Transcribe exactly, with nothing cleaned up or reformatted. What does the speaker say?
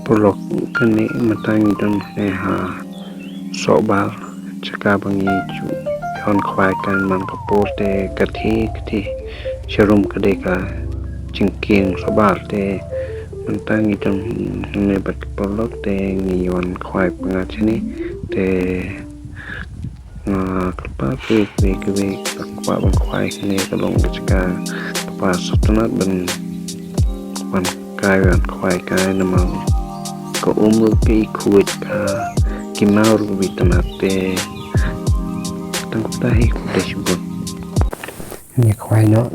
Paralok, kane mynta ngi don hangne ha Sohbar, jaka ba ngi ju ïoh khwai kai man ka por te ka thie ka thie sharum ka dei ka jingkieng Sohbar te mynta ngi don hangne bad ki paralok te ngi ïoh khwai pyngngad shane te nga kyrpad ïa kiwei kiwei ba kwah ban khwai kane ka long ka jaka kaba sngewtynnat ban wan kai wan khwai kai namar ka um ruh ka i khuid ka ki maw ruh ka i tynnat te tang kumta hi khublei shibun. Ngi khwai noh.